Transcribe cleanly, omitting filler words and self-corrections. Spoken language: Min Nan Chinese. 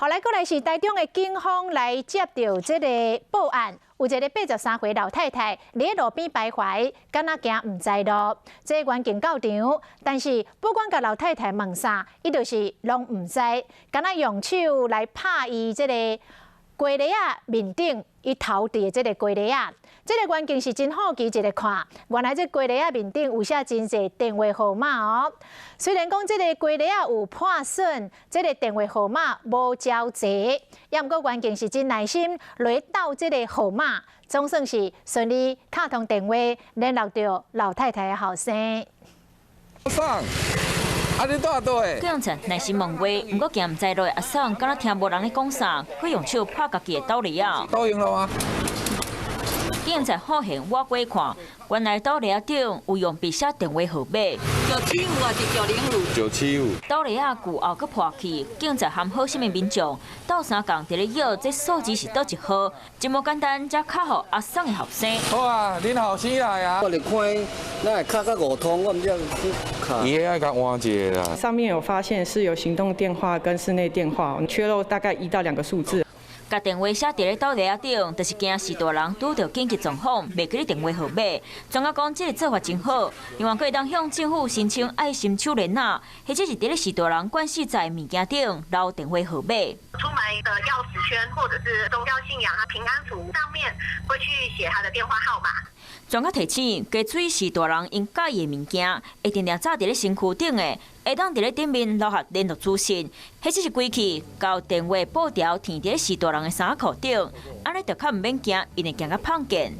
後來過來是台中的警方來接著這個報案，有一个83歲老太太佇咧路邊徘徊，敢若行毋知路。這個員警到場，但是不管共老太太問啥，伊就是攏毋知，敢若用手來拍伊這個雞螺仔面頂，伊頭佇這個雞螺仔。這個員警是真好奇一个看，原來這雞螺仔面頂有寫真濟電話號碼哦。雖然講這個雞螺仔有破損，這個電話號碼無交齊，也毋過員警是真耐心來鬥這個號碼，總算是順利敲通電話聯絡著老太太的後生。上，啊你蹛佗位？警察耐心問話，毋過行毋知路的阿桑，敢若聽無人咧講啥，閣用手拍家己的斗螺仔。倒用了嗎？警察好閒挖過看，原來斗螺仔頂有用筆寫電話號碼。975還是905？975。斗螺仔舊後閣破去，警察和好心的民眾鬥相共佇咧約這數字是佗一號，這麼簡單才敲予阿桑的後生。好啊，恁後生來啊！我咧看，哪會敲較五通，我毋知去敲。伊愛共換一个啦。上面有發現是有行動電話跟室內電話，缺漏大概1到2個數字。共電話寫佇咧斗螺仔頂，就是驚序大人拄著緊急狀況，袂記得電話號碼。專家講，這个做法真好，另外閣會當向政府申請愛心手鏈仔，或者是佇咧序大人慣勢在物件頂留電話號碼。出門的鑰匙圈，或者是宗教信仰，他平安符上面會去寫他的電話號碼。專家提醒，加水序大人𪜶佮意的物件，會定定紮佇咧身軀頂的，會當佇咧頂面留下聯絡資訊，或者是規氣共電話布條貼佇咧序大人的衫褲頂，按呢就較毋免驚，𪜶會行甲碰見。